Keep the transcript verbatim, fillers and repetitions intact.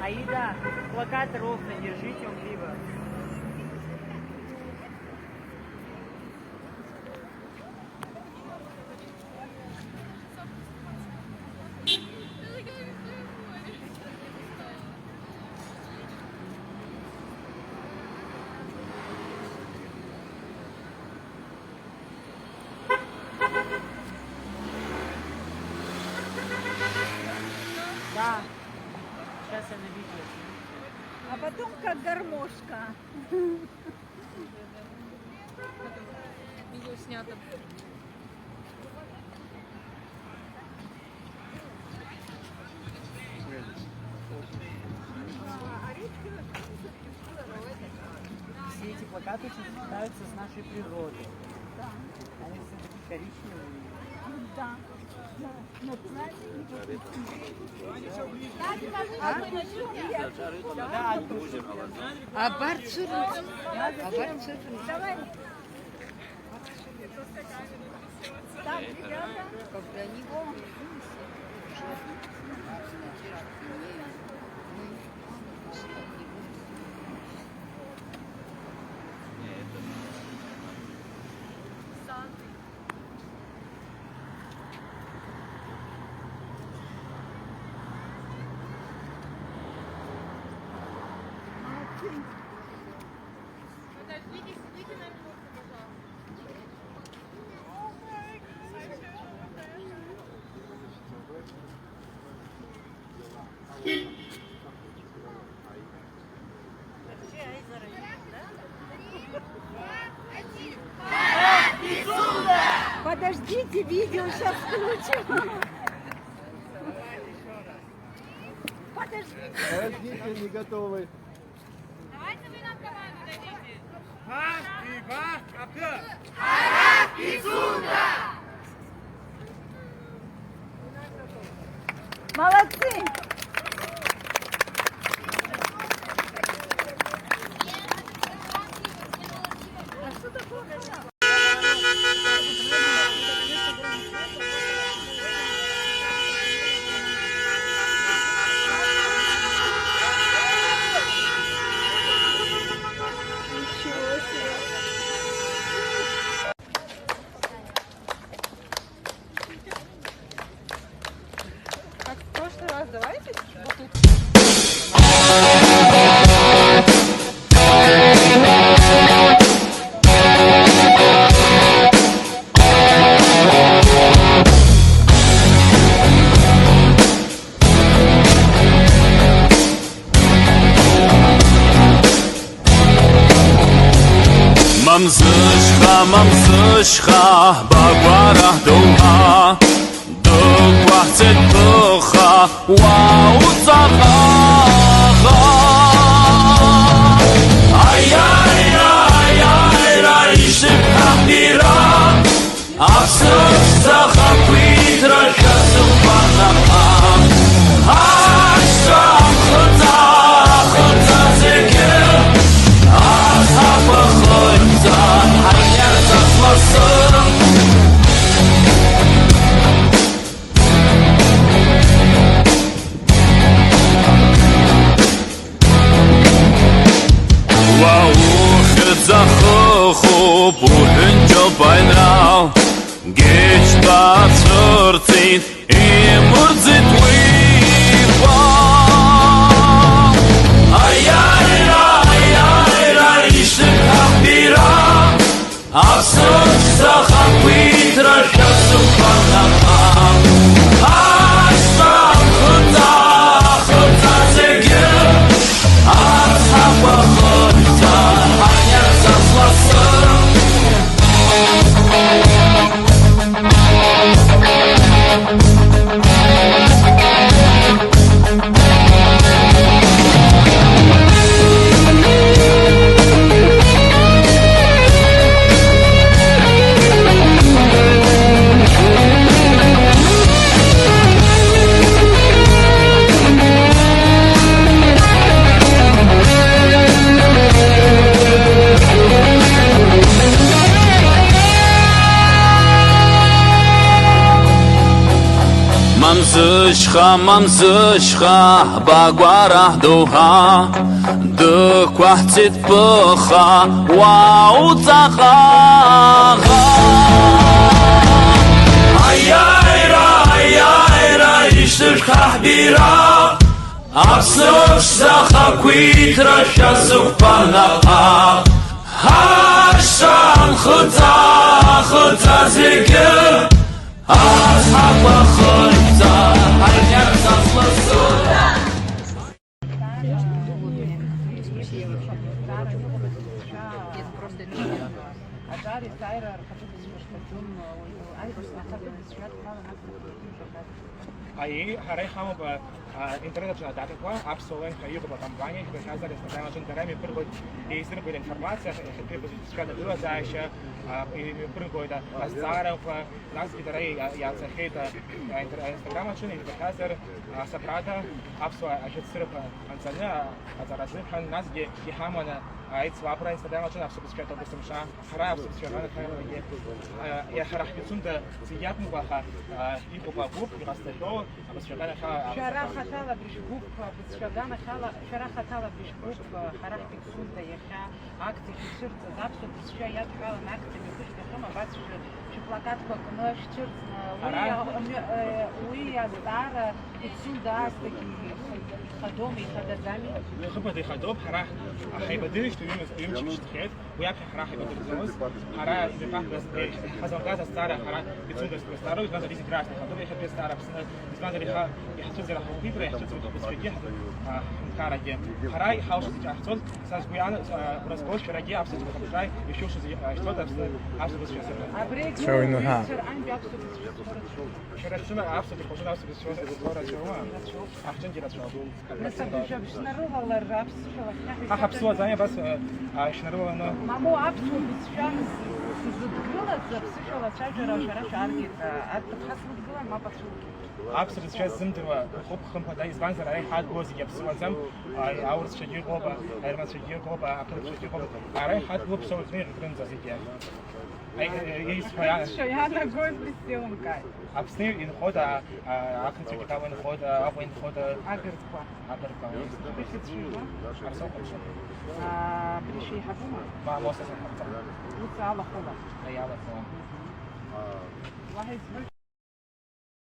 Аида, плакат ровно держите, он криво. Да. Сейчас я на видео. А потом как гармошка. Видео снято. Все эти плакаты сочетаются с нашей природой. Да. Они все такие коричневые. Да. Натуральные. А? Да, а барцур. А барцур. Давай. Когда не было, Подождите, сидите на минутку, пожалуйста. Подождите, видео сейчас включим. Подождите. Подождите, не готовы. Давайте вы нам команду дадите. Два, три, два, а пять. Молодцы! А что такое? Как в прошлый раз, давайте. Вот тут. Мамзышьха, мамзышьха, багәара ҳдоуҳа, дықәаҳҵеит ԥыхха, уа уҵаҟа. Аиааира, аиааира, ишьҭыбҳәа ҳбира, аԥсыӡ ԥшӡа хақәиҭра шәазыгәанаҳа. Ашьцәа, ахынӡа, ахынӡа зегьы, аҵәцақәа хынӡа, ҳаиарҵас лассы. Уа ухьӡ ахыхуп уҳәынҷоуп аинрал, Геч бацәырҵит, имырӡит уи иԥа. Аиааира, аиааира, ишьҭыбҳәа ҳбира, аԥсыӡ ԥшӡа хақәиҭра шәазыгәанаҳа. Ашьцәа, ахынӡа, ахынӡа зегьы, аҵәцақәа хынӡа, ҳаиарҵас лассы. Зышьха, мамзышьха, ҳбаагәара ҳдоуҳа, дықәаҳҵеит ԥыха, уа уҵаҟа. Аиааира, аиааира, ишьҭышәха ҳбира, Аԥсны ԥшӡа ахақәиҭра шәазықәԥан аԥа. Ҳашьцәа нхыҵаа, хыҵаа зегьы, ацҳақәа хырҵаа, ҳарниар са сласу. Аҿар есааира рхатәы бызшәа шԥаҿым, уи аибашьра ахатәы бызшәа дҭалан ақырҭқәа рҿы ишәаҳәаз. Аиеи, ҳара иҳамоуп, а, а, интернет аҿы адатақәа, Аԥсуа Лен ҳәа иҟоуп акомпаниа, ишәаҳәазар, Инстаграм аҿы дара имҩаԥыргоит, еизыргоит аинформациа, иахьатәи абызшәа адгылазаашьа, а, имҩаԥыргоит, а, азҵаарақәа, насгьы дара иа-, иааӡахьеит, а, а, интер-, а, Инстаграм аҿы, ишәаҳәазар, а, Сабрада, аԥсуа ашәҟәыҩҩрақәа анҵаны, а, аҵара азыҳәан, насгьы иҳаманы, а, аицлабра Инстаграм аҿы аԥсуа бызшәа аҭоуп есымша. Ҳара аԥсуа бызшәа аганахьала зегьы, а, иа-, ҳара ҳпицунда зегьы акәымкәа, аха, а, иҟоуп агәыԥ, иҟазҵахьоу абызшәа аганахьала. Шәара ахаҭала абри шәгәыԥ, абызшәа аганахьала, шәара ахаҭала абри шәгәыԥ, а, ҳара ҳпицунда иахьа акциа шәцәырҵыз, аԥсуа бызшәа иадҳәалан акциа мҩаԥыжәгахьоума, абас шәы-, шәыплакатқәа кны шәцәырҵны, уи Ара? иа-, мҩа-, э, уи азҵаара пицунда аасҭагьы ихадоума, ихадаӡами? Хымԥада ихадоуп, ҳара ҳаибадырышьҭ ҩымз-, ҩымчк шьҭхьеит. Уи аԥхьа ҳара ҳаибадырӡомызт. Ҳара ҩбаҟа ҳазлаз, ҳазлаз азҵаара ҳара ицәыӡыз азҵаароуп, избанзар, изегь раасҭа ихатәуп иахьатәи азҵаара Аԥсны, избанзар, иҳа-, иҳацәыӡыр ҳхықәиҭра, иҳацәыӡуеит ҳбызшәагьы, ҳа-, ҳа-, ҳҳәынҭқаррагьы. Ҳара иҳалшоз иҿаҳҵоз, са сгәы иаан-, а, уразҟы шәарагьы аԥсуа ҭоурых аҿы ишәылшоз, а, ишәҭоуҵаз аԥсны аԥсуа бызшәа сырҳәон. Абри Шәа уҩны ҳа. Шәара шәзы аԥсуа бызшәа. Шәара шәзы аԥсуа ҭоурых аҿы аԥсуа бызшәа сырҳәон. Аҳҭынгьы рацәоуп. Нас абыржәы шәнарылалар аԥсшәала шәхьаҳәа. Ҳа ҳаԥсуаӡами абас, а, шәнарылаланы? Мамоу, аԥсуа бызшәа сзыдгылаз аԥсышәала ацәажәара шәара шәааргеит, а, арҭ ԥхасныдгылан, мап ацәылкит. Аԥсуа бызшәа ззымдыруа ыҟоуп, хымԥада, избанзар, ара иҳадгыло зегьы аԥсуаӡам, а, аурысцәагьы ыҟоуп, а, аерманцәагьы ыҟоуп, а, ақырҭцәагьы ыҟоуп. Ара иҳадгылоуп Советны иргрынӡа зегьы. Аи, аи, аи, исҳәо иа- Исҳәо иаанагозгьы сеилымкааит. Аԥсны инхоит, а, а, ақырҭцәагьы Кама инхоит, а, Аҟәа инхоит, а, Агырқәа. Агырқәа. Быхьӡ шәыма? Арсоу Хәыԥшын. А, абри шәеиҳабума? Ма, Моса Сахарца. Ус алахәыла. Аиалаҵо. Уаҳа избоит.